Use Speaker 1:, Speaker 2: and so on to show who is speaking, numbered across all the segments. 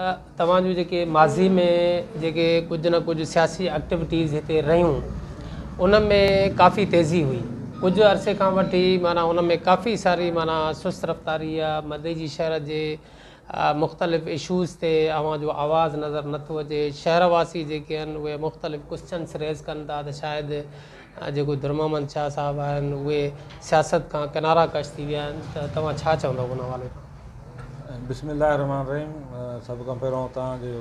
Speaker 1: توهان جون جيڪي ماضي ۾ جيڪي ڪجهه نه ڪجهه سياسي ايڪٽيوٽيز هتي رهيون ان ۾ ڪافي تيزي هئي ڪجهه عرصي کان وٺي معنيٰ ان ۾ ڪافي ساري معنيٰ سست رفتاري آ مدئجي شهر جي مختلف اشوز تي اوهان جو آواز نظر نٿو اچي شهر واسي جيڪي آهن اهي مختلف ڪوسچنس ريز ڪن ٿا ته شايد جيڪو در محمد شاهه صاحب آهن اهي سياست کان ڪناره ڪش ٿي ويا آهن ته توهان ڇا چوندؤ ان حوالي سان؟
Speaker 2: بسم الله الرحمٰن الرحيم سڀ کان پهريون توهان جو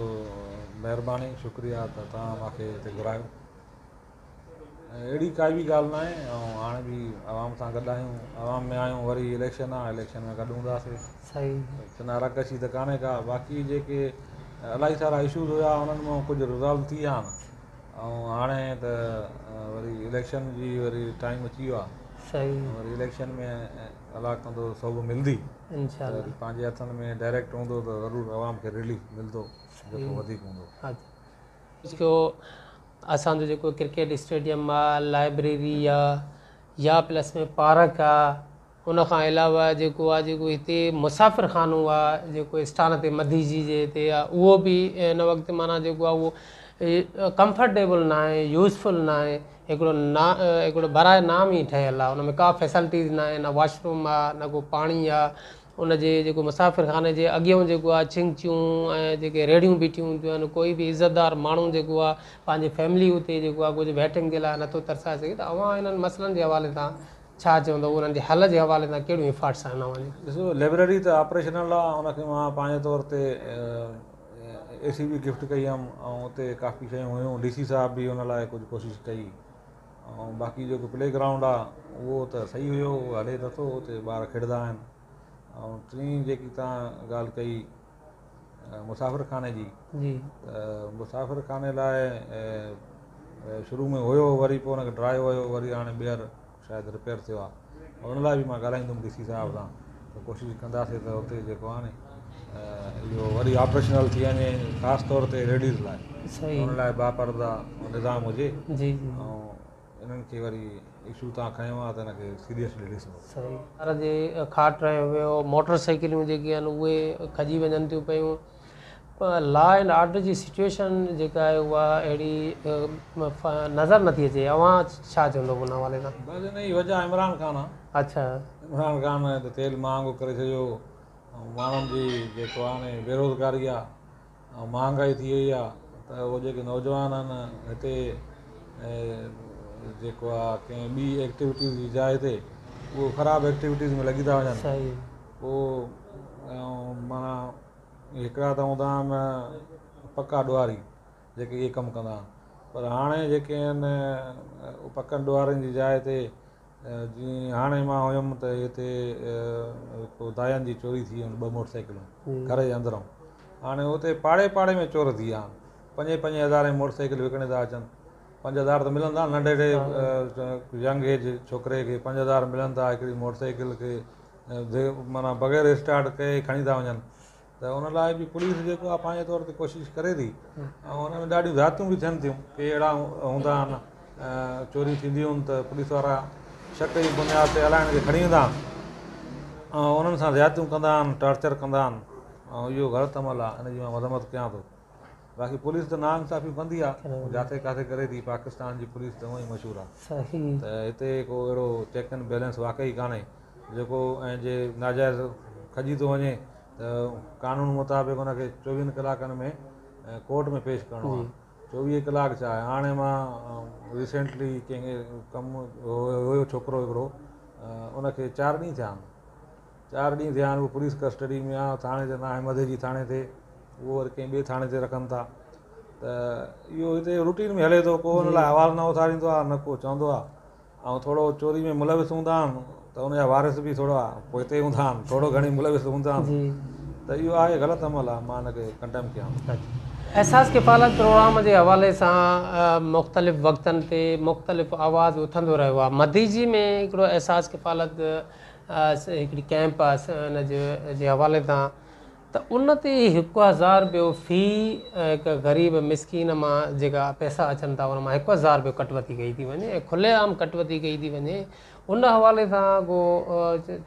Speaker 2: مهرباني شڪريه ته توهان مان کي هتي گهرايو اهڙي ڪائي به ڳالهه ناهي ۽ هاڻي به عوام سان گڏ آهيون عوام ۾ آهيون وري اليڪشن آهي اليڪشن ۾ گڏ هونداسي ڪناره ڪشي ته ڪانهي ڪا باقي جيڪي الاهي سارا اشوز هيا انهن مان ڪجهه رزالو ٿي ويا آهن ۽ هاڻي ته وري اليڪشن جي وري ٽائيم اچي ويو آهي وري اليڪشن ۾ الله ڪندو سوڀ ملندي
Speaker 1: انشاء
Speaker 2: الله وري پنهنجي هٿن ۾ ڊائريڪٽ هوندو ته ضرور عوام کي رليف ملندو جيڪو وڌيڪ هوندو.
Speaker 1: جيڪو اسان جو جيڪو ڪرڪيٽ اسٽيڊيم آ لائبريري آ يا پلس ۾ پارڪ آ ان کان علاوه جيڪو آ جيڪو هتي مسافر خانو آ جيڪو اسٽان تي مديجي جي هتي آ اهو به هن وقت معنيٰ جيڪو آ اهو ڪمفرٽيبل ناهي يوزفل ناهي هڪڙو نا هڪڙو براء نام ئي ٺهيل آ ان ۾ ڪا فيسلٽيز ناهي نه واش روم آ نه ڪو پاڻي آ ان جي جيڪو مسافر خاني جي اڳيون جيڪو آ ڇنگچيون ۽ جيڪي ريڙهيون بيٺيون هونديون آهن ڪوئي به عزتدار ماڻهو جيڪو آ پنهنجي فيملي اتي جيڪو آ ڪجهه ويٽنگ جي لاء نٿو ترسائي سگهي ته اوهان انهن مسئلن جي حوالي سان ڇا چوندؤ انهن جي حل جي حوالي سان ڪهڙيون افارٽس آهن اوهان جون.
Speaker 2: ڏسو لئبريري ته آپريشنل آ ان کي مان پنهنجي طور تي اي سي به گفٽ ڪئي هيم ۽ اتي ڪافي شيون هيون ڊي سي صاحب به ان لاء ڪجهه ڪوشش ڪئي ۽ باقي جيڪو پلي گرائونڊ آهي اهو ته صحيح هيو اهو هلي ته ٿو اتي ٻار کيڏندا آهن ۽ ٽين جيڪي توهان ڳالهه ڪئي مسافر خاني جي
Speaker 1: جي
Speaker 2: ته مسافر خاني لاء شروع ۾ هيو وري پوء ان کي ڊاهيو ويو وري هاڻي ٻيهر شايد رپيئر ٿيو آهي ان لاء به مان ڳالهائيندم ڊي سي صاحب سان ته ڪوشش ڪنداسين ته اتي جيڪو آهي ني اهو وري آپريشنل ٿي وڃي خاص طور تي ليڊيز لاء ان لاء باپرده نظام هجي
Speaker 1: جي جي
Speaker 2: ۽ انهن کي وري اشو توهان کنيو آهي ته ان کي سيريسلي ڏسبو.
Speaker 1: صحيح. ٻار جي کاٽ رهيو ويو موٽر سائيڪلون جيڪي آهن اهي کڄي وڃن ٿيون پيون لا اينڊ آرڊر جي سچوئيشن جيڪا آهي اها اهڙي نظر نٿي اچي اوهان ڇا چوندو ان حوالي سان.
Speaker 2: بس ان جي وجه عمران خان آ.
Speaker 1: اڇا.
Speaker 2: عمران خان ته تيل مهانگو ڪري ڇڏيو ۽ ماڻهن جي جيڪو آ ني بيروزگاري آ ۽ مهانگائي ٿي وئي آ ته اهي جيڪي نوجوان آهن هتي جيڪو آ ڪنهن ٻي ايڪٽيوٽيز جي جاء تي اهو خراب ايڪٽيوٽيز ۾ لڳي ٿا وڃن پوء معنيٰ هڪڙا ته هوندا آهن پڪا ڏوهاري جيڪي اهي ڪم ڪندا آهن پر هاڻي جيڪي آهن پڪن ڏوهارين جي جاء تي جيئن هاڻي مان هيم ته هتي هڪ داين جي چوري ٿي ٻه موٽر سائيڪلون گهر جي اندرون هاڻي اتي پاڙي پاڙي ۾ چور ٿي ويا آهن پنجين پنجين هزارين موٽر سائيڪل وڪڻي ٿا اچن 5000 ته ملندا ننڍڙي ينگ ايج ڇوڪري کي 5000 ملن ٿا هڪڙي موٽر سائيڪل کي معنيٰ بغير اسٽارٽ ڪئي کڻي ٿا وڃن ته ان لاء به پوليس جيڪو آهي پنهنجي طور تي ڪوشش ڪري ٿي ۽ ان ۾ ڏاڍيون زيادتيون به ٿين ٿيون ڪي اهڙا هوندا آهن چوريون ٿينديون آهن ته پوليس وارا شڪ جي بنياد تي الائي هن کي کڻي ويندا آهن ۽ انهن سان زيادتيون ڪندا آهن ٽارچر ڪندا آهن ۽ اهو غلط عمل آهي ان جي مان مذمت ڪيان ٿو باقي پوليس ته ناانصافيون ڪندي آهي جاٿي ڪاٿي ڪري ٿي پاڪستان جي پوليس ته هونئن ئي مشهور آهي ته هتي ڪو اهڙو چيڪ اينڊ بيلنس واقعي ڪانهي جيڪو ۽ جي ناجائز کڄي ٿو وڃي ته قانون مطابق ان کي 24 ڪلاڪن ۾ ڪورٽ ۾ پيش ڪرڻو آهي 24 ڪلاڪ ڇا آهي هاڻي مان ريسينٽلي ڪنهن کي ڪم هيو ڇوڪرو هڪڙو ان کي 4 ڏينهن ٿيا آهن 4 ڏينهن ٿيا آهن اهو پوليس ڪسٽڊي ۾ آهي ٿاڻي تي ناهي مدئجي ٿاڻي تي اهو وري ڪنهن ٻئي ٿاڻي تي رکن ٿا ته اهو هتي روٽين ۾ هلي ٿو ڪو ان لاء آواز نه اٿاريندو آهي نه ڪو چوندو آهي ۽ ٿورو چوري ۾ ملوث هوندا آهن ته ان جا وارث به ٿورا پوئتي هوندا آهن ٿورو گهڻي ملوث هوندا آهن ته اهو آهي غلط عمل آهي مان ان کي ڪنڊيم ڪيان ٿو.
Speaker 1: احساس ڪفالت پروگرام جي حوالي سان مختلف وقتن تي مختلف آواز اٿندو رهيو آهي مديجي ۾ هڪڙو احساس ڪفالت هڪڙي ڪئمپ آهي ان جي حوالي سان ته ان تي 1000 رپيو في هڪ غريب مسڪين مان جيڪا پئسا اچن ٿا ان مان 1000 رپيو ڪٽوتي ڪئي ٿي وڃي ۽ کلي عام ڪٽوتي ڪئي ٿي وڃي ان حوالي سان ڪو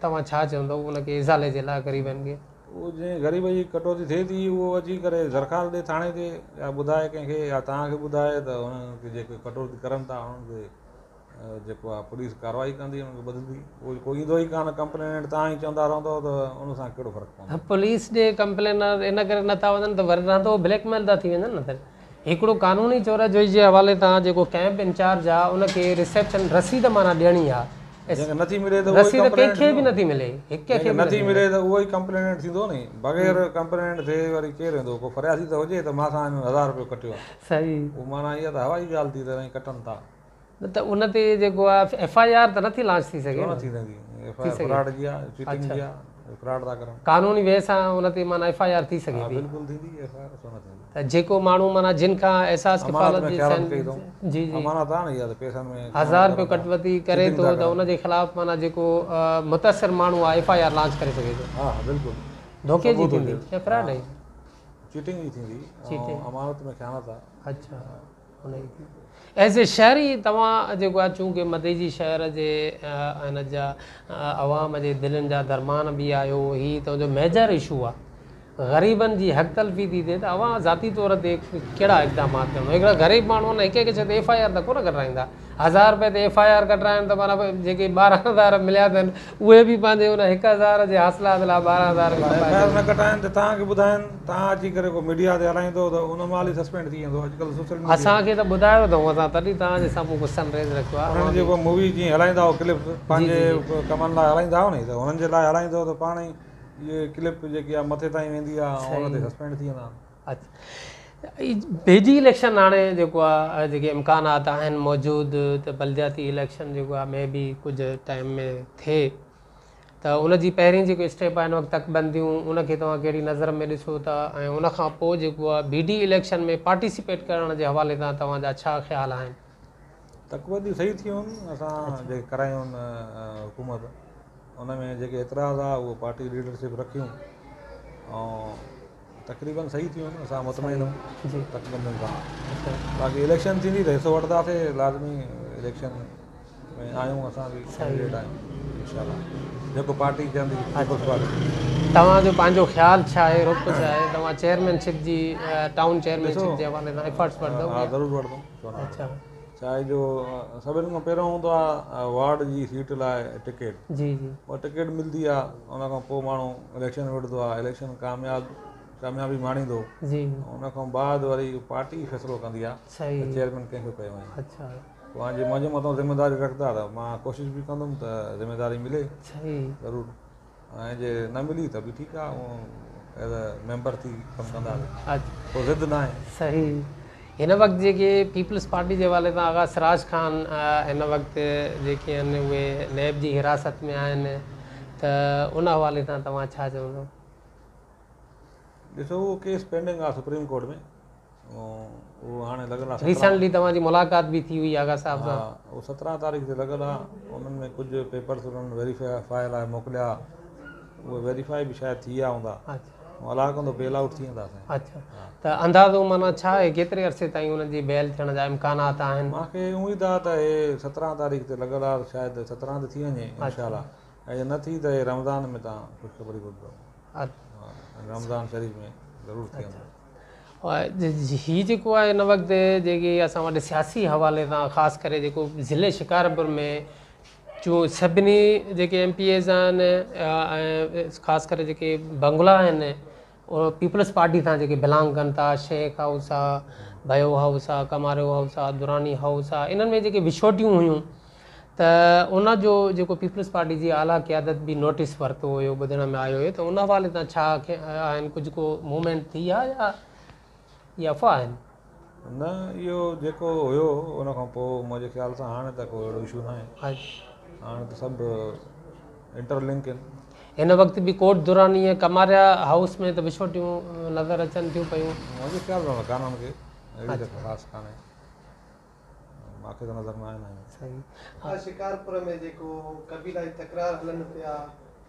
Speaker 1: توهان ڇا چوندؤ ان کي ازالي جي لاء غريبن کي؟
Speaker 2: اهو جنهن غريب جي ڪٽوتي ٿئي ٿي اهو اچي ڪري درخواست ڏي ٿاڻي تي يا ٻڌائي ڪنهن کي يا توهان کي ٻڌائي ته انهن کي جيڪي ڪٽوتي ڪرن ٿا انهن کي جيڪو آهي پوليس ڪارروائي ڪندي انهن کي ٻڌندي اهو ڪو ايندو ئي ڪانه ڪمپلينٽ توهان ئي چوندا رهندو ته ان سان ڪهڙو فرق پوندو.
Speaker 1: پوليس ڏي ڪمپلينر ان ڪري نٿا وڃن ته وري رهندو بليڪ ميل ٿا ٿي وڃن نه ته هڪڙو قانوني چورا جوئي جي حوالي تان جيڪو ڪئمپ انچارج آ ان کي رسيپشن رسيد معنيٰ ڏيڻي آ
Speaker 2: جنهن کي نٿي ملي ته اهو ئي
Speaker 1: رسيد ڪنهن
Speaker 2: ڪمپلينٽ
Speaker 1: کي به
Speaker 2: ٿيندو
Speaker 1: نٿي ملي هڪ
Speaker 2: جنهن
Speaker 1: کي
Speaker 2: کي
Speaker 1: به
Speaker 2: نٿي
Speaker 1: نٿي
Speaker 2: ملي
Speaker 1: ملي
Speaker 2: ته اهو ئي ڪمپلينٽ ٿيندو ني بغير ڪمپلينٽ ٿئي وري ڪير ويندو ڪو فريادي ته هجي ته مان سان هنن هزار رپيو ڪٽيو آ
Speaker 1: صحيح
Speaker 2: اهو معنيٰ اها ته هوائي ڳالهه ٿي ته سائين ڪٽن ٿا.
Speaker 1: نه ته ان تي جيڪو آ ايف I R ته نٿي لانچ ٿي
Speaker 2: ڇو
Speaker 1: سگهي
Speaker 2: نه
Speaker 1: نه
Speaker 2: ٿي سگهندي ايف
Speaker 1: ٿي
Speaker 2: I R
Speaker 1: سگهي
Speaker 2: فراڊ جي آ چيٽنگ
Speaker 1: اڇا
Speaker 2: جي آ فراڊ ٿا ڪرن.
Speaker 1: قانوني وي سان ان تي معنيٰ ايف I R ٿي سگهي
Speaker 2: ها
Speaker 1: ٿي.
Speaker 2: بلڪل ٿيندي ايف I R ڇو نه ٿيندي.
Speaker 1: ته جيڪو ماڻهو معنيٰ جن کان احساس
Speaker 2: امانت
Speaker 1: ڪفالت
Speaker 2: ۾
Speaker 1: جي
Speaker 2: خيانت
Speaker 1: سين
Speaker 2: ڪئي اٿئون
Speaker 1: جي جي
Speaker 2: امانت آ نه اها ته پئسن ۾ خيانت
Speaker 1: هزار رپيو
Speaker 2: ڪرن ٿا
Speaker 1: ڪٽوتي ڪري
Speaker 2: چيٽنگ
Speaker 1: ٿو
Speaker 2: ٿا
Speaker 1: ته
Speaker 2: ڪرن.
Speaker 1: ان جي خلاف معنيٰ جيڪو متاثر ماڻهو آ ايف I R launch ڪري سگهي ٿو.
Speaker 2: ها ها بلڪل
Speaker 1: ڌوڪي جي
Speaker 2: ثبوت
Speaker 1: ٿيندي
Speaker 2: هجي
Speaker 1: يا
Speaker 2: ها
Speaker 1: فراڊ جي.
Speaker 2: چيٽنگ جي ٿيندي ۽
Speaker 1: چيٽنگ
Speaker 2: امانت ۾ خيانت آ.
Speaker 1: اڇا ان جي ٿيندي. ايز اي شهري توهان جيڪو آ چونڪه مديجي شهر جي هن جا عوام جي دلين جا درمان به آهيو هي توهان جو ميجر اشو آ غريبن جي حق تلفي ٿي ٿئي ته اوهان ذاتي طور تي ڪهڙا اقدامات ڪندو؟ هڪڙا غريب ماڻهو آهن هڪ هڪ شيء تي ايف I R ته ڪونه ڪڍرائيندا. هزار رپئي تي ايف I R ڪڍرائن ته معنيٰ جيڪي 12 هزار مليا اٿن اهي به پنهنجي ان هڪ هزار جي حاصلات لاء 12 هزار به
Speaker 2: ايف
Speaker 1: کپائي
Speaker 2: I R نه
Speaker 1: ڇڏين.
Speaker 2: ڪٽائن ته توهان کي ٻڌائن توهان اچي ڪري ڪو ميڊيا تي هلائيندو ته ان مهل ئي سسپينڊ ٿي ويندو اڄڪلهه سوشل ميڊيا
Speaker 1: اسان کي ته ٻڌايو اٿئون اسان تڏهن توهان جي سامهون ڪو سن ريز رکيو آهي
Speaker 2: انهن
Speaker 1: اوهان به
Speaker 2: جيڪو مووي جيئن هلائيندا هئو ڪلپس
Speaker 1: جي
Speaker 2: پنهنجي
Speaker 1: جي جي
Speaker 2: ڪمن لاء هلائيندا هئو ني ته انهن جي لاء هلائيندو ته پاڻ ئي اهي ڪلپ جيڪي آ مٿي تائين ويندي آ ۽ ان تي
Speaker 1: صحيح
Speaker 2: سسپينڊ ٿي ويندا آهن.
Speaker 1: اڇا بي جي اليڪشن هاڻي جيڪو آ جيڪي امڪانات آهن موجود ته بلدياتي اليڪشن جيڪو آ مي بي ڪجهه ٽائيم ۾ ٿئي ته ان جي پهرين جيڪو اسٽيپ آهي هن وقت تڪ بنديون ان کي توهان ڪهڙي نظر ۾ ڏسو ٿا ۽ ان کان پوء جيڪو آ بي ڊي اليڪشن ۾ پارٽيسپيٽ ڪرڻ جي حوالي سان توهان جا ڇا خيال آهن؟
Speaker 2: تڪ بنديون صحيح ٿيون اسان جيڪي ڪرايون حڪومت ان ۾ جيڪي اعتراض آ اهو پارٽي ليڊرشپ رکيون ۽ تقريبن صحيح ٿيون آهن اسان مطمئن آهيون تڪبندين سان باقي اليڪشن ٿيندي ته حصو وٺنداسين لازمي اليڪشن ۾ آهيون اسان به ڪينڊيڊيٽ آهيون انشاء الله جيڪو پارٽي چوندي پيپلز پارٽي.
Speaker 1: توهان جو پنهنجو خيال ڇا آهي رخ ڇا آهي توهان چيئرمين شپ جي ٽائون چيئرمين
Speaker 2: ڏسو
Speaker 1: شپ جي حوالي سان افرٽس وٺندو
Speaker 2: ها ضرور وٺندم ڇو نه
Speaker 1: اڇا
Speaker 2: ڇا آهي جو سڀني کان پهريون هوندو آهي وارڊ جي سيٽ لاء ٽڪيٽ
Speaker 1: جي جي
Speaker 2: اها ٽڪيٽ ملندي آهي ان کان پوء ماڻهو اليڪشن وڙهندو آهي اليڪشن ڪامياب ڪاميابي ماڻيندو
Speaker 1: جي
Speaker 2: ان کان بعد وري پارٽي فيصلو ڪندي آهي ته
Speaker 1: صحيح
Speaker 2: چيئرمين ڪنهن کي ڪيو وڃي
Speaker 1: اڇا
Speaker 2: پوء هاڻي جي منهنجي مٿان ذميداري رکندا ته مان ڪوشش به ڪندم ته ذميداري ملي
Speaker 1: صحيح
Speaker 2: ضرور ۽ جي نه ملي ته به ٺيڪ آ ايز اي ميمبر ٿي ڪم ڪنداسين ڪو ضد ناهي.
Speaker 1: صحيح هن وقت جيڪي پيپلز پارٽي جي حوالي سان آغا سراج خان هن وقت جيڪي آهن اهي نيب جي حراست ۾ آهن ته ان حوالي سان توهان ڇا چوندو؟
Speaker 2: ڏسو اهو ڪيس پينڊنگ آ سپريم ڪورٽ ۾ اهو هاڻي لڳل آ 17
Speaker 1: ريسنٽلي توهان جي ملاقات به ٿي هئي آغا صاحب سان.
Speaker 2: ها اهو 17 تاريخ تي لڳل آ انهن ۾ ڪجهه پيپرس انهن ويريفائي لاء موڪليا اهي ويريفائي به شايد ٿي ويا هوندا
Speaker 1: اڇا
Speaker 2: الله ڪندو بيل آئوٽ ٿي ويندا سائين.
Speaker 1: اڇا ته اندازو معنيٰ ڇا آهي ڪيتري عرصي تائين انهن جي بيل ٿيڻ جا امڪانات آهن؟
Speaker 2: مان کي اميد آ ته هي 17 تاريخ تي لڳل آ شايد 17 تي ٿي وڃي انشاء الله ۽ جي نه ٿي ته هي رمضان ۾ توهان خوشخبري ٻڌندو رمضان شريف ۾ ضرور ٿي ويندو.
Speaker 1: هي جيڪو آهي هن وقت جيڪي اسان وٽ سياسي حوالي سان خاص ڪري جيڪو ضلعي شڪارپور ۾ چون سڀني جيڪي ايم پي ايز آهن ۽ خاص ڪري جيڪي بنگلا آهن پيپلز پارٽي سان جيڪي بلانگ ڪن ٿا شيخ هائوس آ ڀيو هائوس آ ڪماريو هائوس آ دراني هائوس آ انهن ۾ جيڪي وڇوٽيون هيون ته ان جو جيڪو پيپلز پارٽي جي اعليٰ قيادت به نوٽيس ورتو هيو ٻڌڻ ۾ آيو هيو ته ان حوالي سان ڇا آهن ڪجهه ڪو موومينٽ ٿي آهي يا اهي افواهه آهن؟
Speaker 2: نه اهو جيڪو هيو ان کان پوء منهنجي خيال سان هاڻي ته ڪو اهڙو اشو ناهي هاڻي ته سڀ انٽر لنڪ آهن.
Speaker 1: هن وقت به ڪوٽ دراني ۽ ڪماريا هائوس ۾ ته وڇوٽيون نظر اچن ٿيون پيون.
Speaker 2: منهنجي خيال سان ته ڪانهن ڪي اهڙي ته خاص ڪانهي. مان کي ته نظر نه آيا آهن.
Speaker 3: صحيح. شڪارپور ۾ جيڪو قبيلائي تڪرار هلن پيا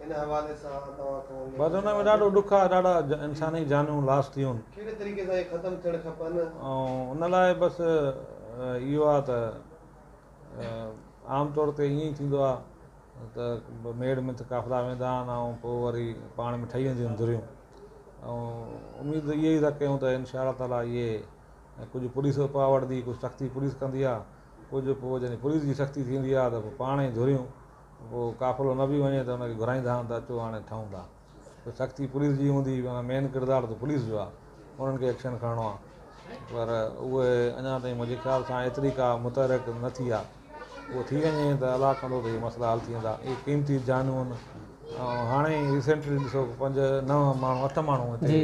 Speaker 3: ان حوالي سان توهان کان
Speaker 2: بس ان ۾ ڏاڍو ڏک آهي ڏاڍا انساني جانيون لاس ٿيون.
Speaker 3: ڪهڙي طريقي سان اهي ختم ٿيڻ کپن.
Speaker 2: ۽ ان لاء بس اهو آهي ته عام طور تي ائين ئي ٿيندو آهي ته ميڙ منٿ قافلا ويندا آهن ۽ پوء وري پاڻ ۾ ٺهي وينديون آهن ڌريون ۽ اميد اها ئي ٿا ڪيون ته انشاء الله تعاليٰ اهي ڪجهه پوليس اپاء وٺندي، ڪجهه سختي پوليس ڪندي آهي، ڪجهه پوء جڏهن پوليس جي سختي ٿيندي آهي ته پوء پاڻ ئي ڌريون پوء قافلو نه به وڃي ته ان کي گهرائيندا آهن ته اچو هاڻي ٺهون ٿا. ته سختي پوليس جي هوندي معنيٰ مين ڪردار ته پوليس جو آهي انهن کي ايڪشن کڻڻو آهي پر اهي اڃا تائين منهنجي خيال سان ايتري ڪا متحرڪ نه ٿي آهي اهو ٿي وڃي ته الله ڪندو ته اهي مسئلا حل ٿي ويندا. اهي قيمتي جانيون آهن ۽ هاڻي ئي ريسينٽلي ڏسو پنج نو ماڻهو اٺ ماڻهو هتي.